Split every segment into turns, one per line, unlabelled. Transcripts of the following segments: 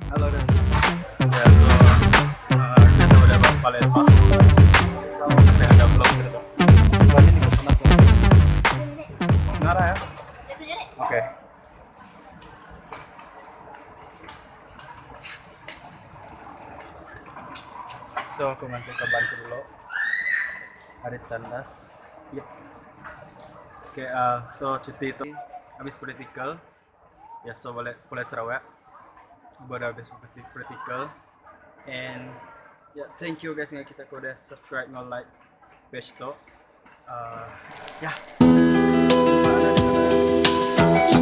Hello guys. Ya, so uh, kita udah balik lepas. Tapi ada vlog gitu. Nara ya? Oke. So aku nganti ke bantu dulu. Hari tandas. Yep. Okay, so cuti itu habis political. Ya, so balik pulai Sarawak. Baru habis political. And yeah, thank you guys nga kita ko udah subscribe ngal like page to. Ya. Jumpa ada di sana.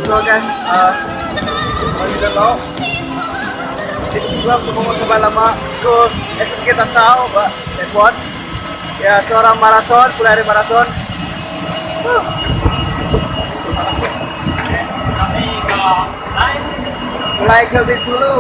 So guys, kita tahu Sebab tu mau lama school SMK Tantau, ba airport. Ya, seorang maraton, pulai dari maraton. Mulai ke Bintulu.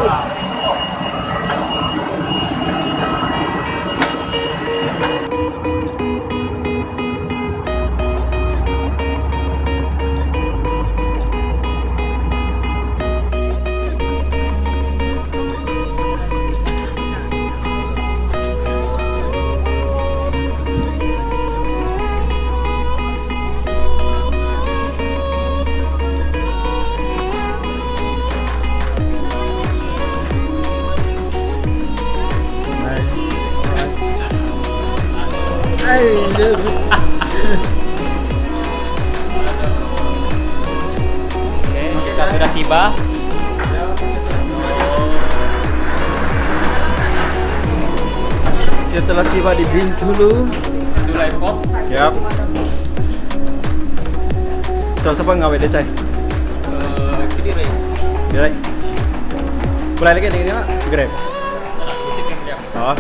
Oke,
kita sudah tiba.
Kita telah tiba di Bintulu.
Bintulu Airport.
Yap. So, siapa ngawet dia, Cai?
Kiri right.
Right. Mulai lagi ni nak Grab. Oh.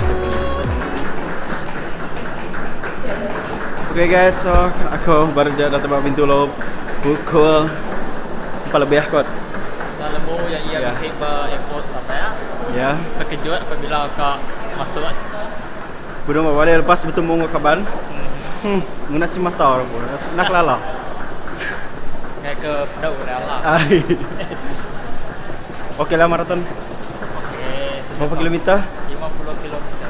Okay guys, so aku baru je datang ke Bintulu pukul 4 lebih kot.
Dalam yang ia
Ya.
bisik ber airport sampai ah.
Ya.
Terkejut apabila kak masuk.
Belum apa dia lepas bertemu dengan kawan. Guna si mata orang pun. Nak lala.
Kayak ke pedau lah.
Ai. Okey lah maraton.
Okey.
Berapa kilometer?
50 kilometer.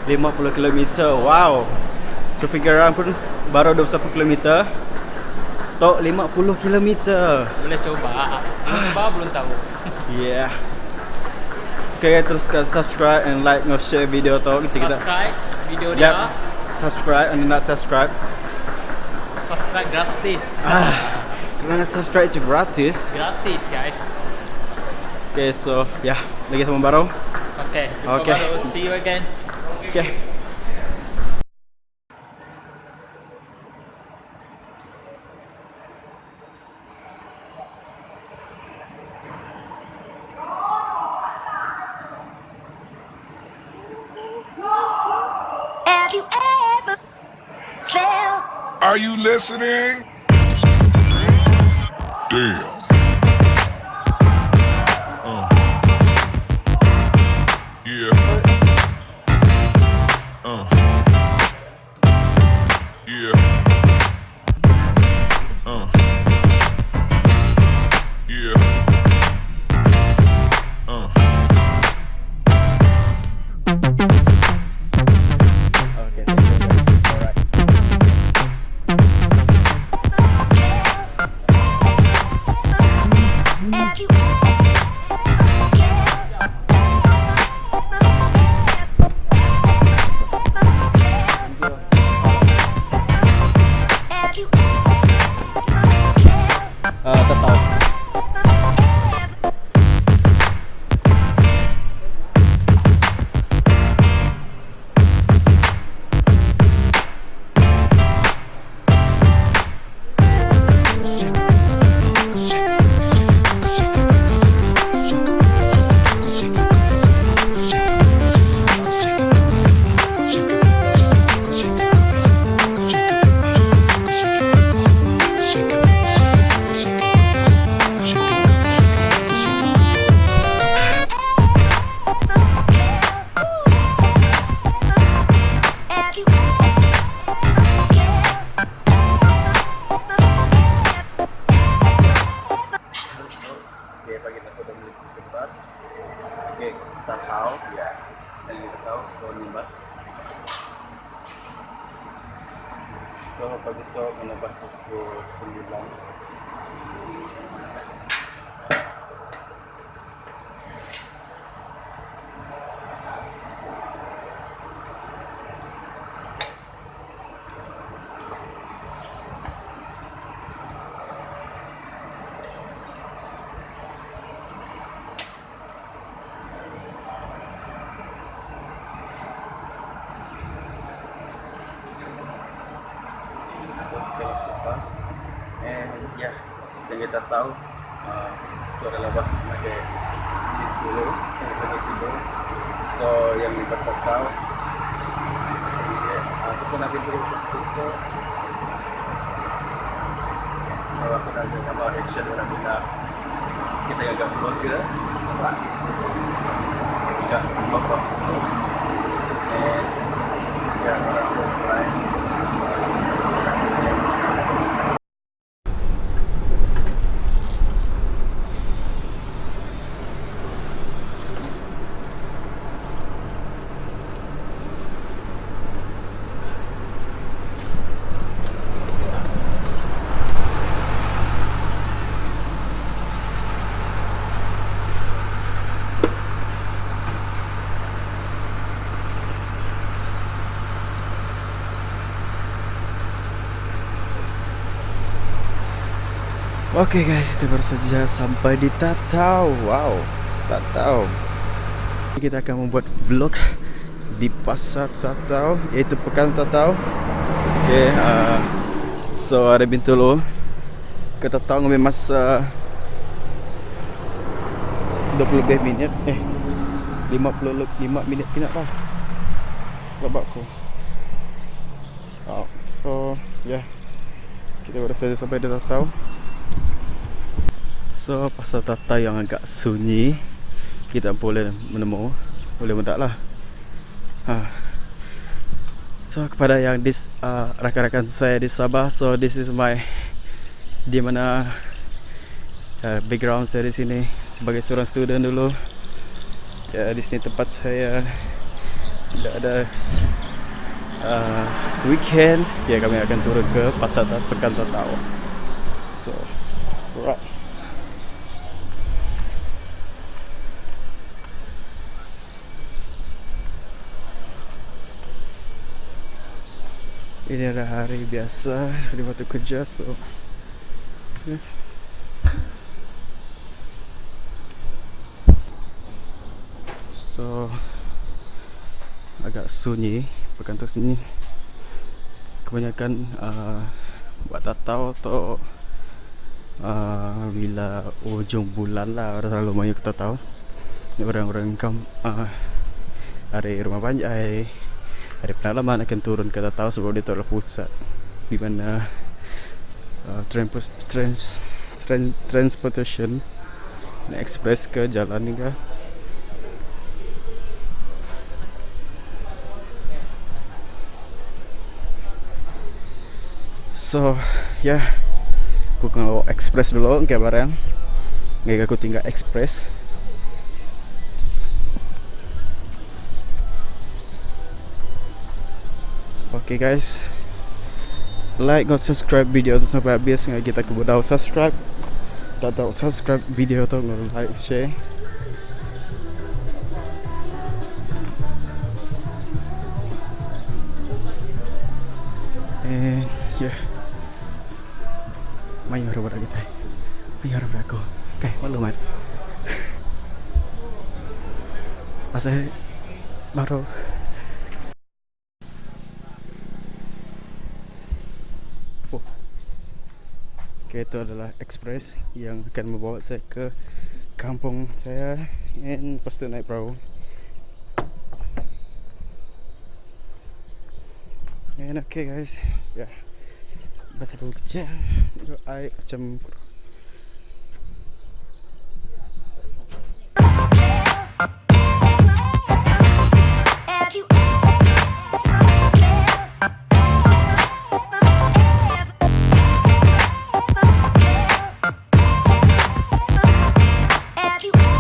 50 kilometer. Wow. So perjalanan pun baru 21 kilometer. Tok 50 kilometer.
Boleh coba. Belum coba belum tahu.
Yeah. Okay, teruskan subscribe and like and share video tu. Kita kita.
Subscribe video
Yep.
dia.
Subscribe and not subscribe.
Subscribe gratis.
Kerana subscribe itu gratis.
Gratis guys.
Okay, so yeah, lagi sama baru.
Okay, jumpa
Okay.
baru. See you again.
Okay.
Have you ever felt?
Are you listening? Damn. Yeah. Yeah. Yeah.
So ni bas. So pagi tu ngena bas pukul semilan. So kita masuk bas and yeah, yang kita tahu itu adalah bas sebagai dulu yang kita Sibu. So yang di bas tahu yeah, suasana pintu itu. So aku dah ada gambar action orang bila kita agak vlogger nampak agak vlog vlog and ya orang pun try.
Oke guys, kita baru saja sampai di Tatau. Wow, Tatau. Kita akan membuat vlog di pasar Tatau, iaitu Pekan Tatau. Okay, so ada Bintulu ke Tatau ngambil masa 20 lebih minit. 55 minit kena lah. Lebak aku. Oh, so yeah. Kita baru saja sampai di Tatau. So pasar Tatau yang agak sunyi, kita boleh menemu, boleh mendak lah. Ha. So kepada yang dis, rakan-rakan saya di Sabah, so this is my di mana background saya di sini sebagai seorang student dulu. Ya, di sini tempat saya tidak ada weekend, ya kami akan turun ke pasar Pekan Tatau. So, right. Ini adalah hari biasa, hari waktu kerja, so yeah. So agak sunyi pekan tu sini. Kebanyakan buat tatau atau bila ujung bulan lah orang selalu mayu ke tatau. Ni orang-orang kam hari rumah panjai, hari pengalaman akan turun ke Tatau sebab dia adalah pusat di mana transportation express ke jalan ni ke. So yeah, aku kalau express dulu kayak barang. Nggak aku tinggal express. Okay guys, like dan subscribe video tu sampai habis. Nggak kita kebudau subscribe, tak tahu subscribe video tu, nggak like share. And yeah, mayu harap kita, mayu harap aku. Okay, malu mat. Pasal baru. Okay, itu adalah express yang akan membawa saya ke kampung saya and lepas tu naik perahu. And okay guys, yeah. Pasal aku kecil, I macam
Have you ever Have you ever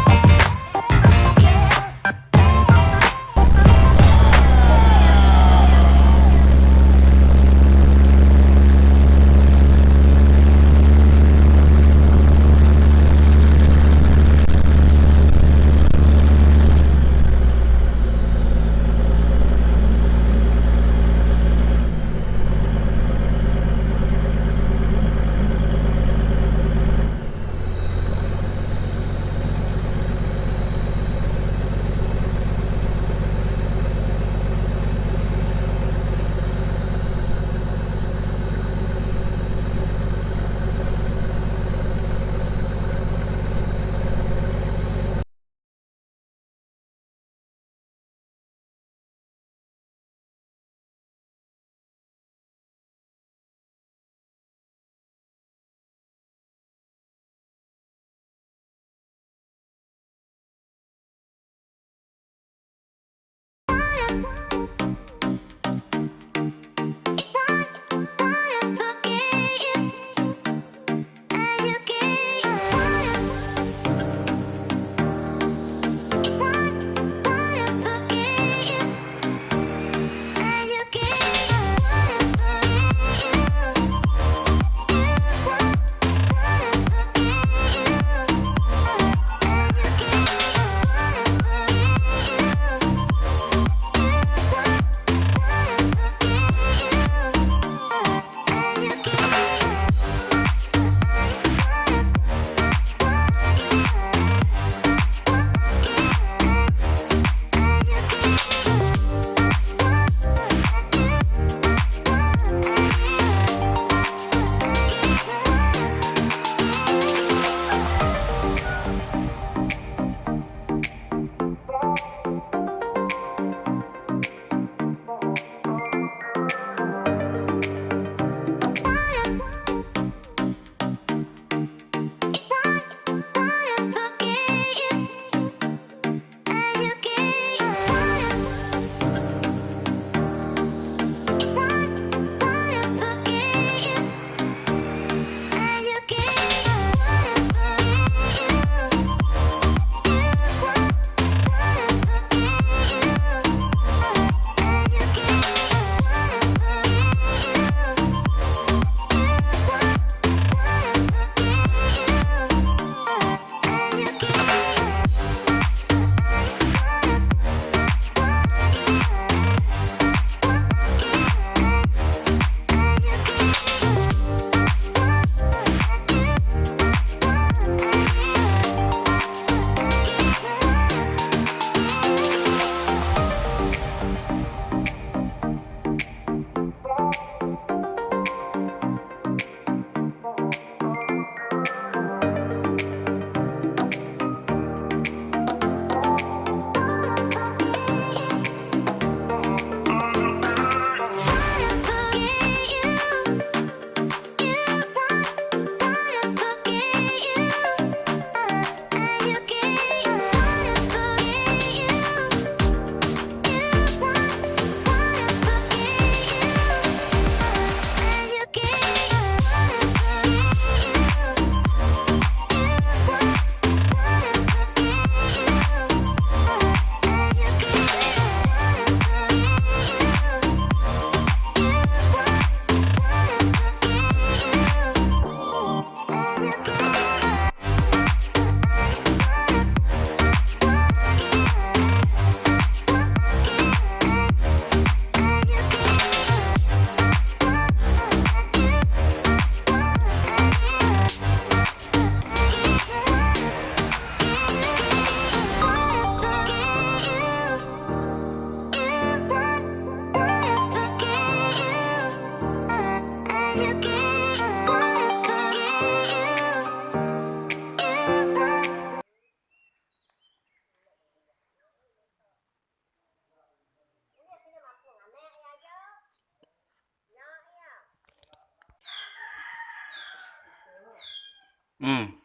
Hmm.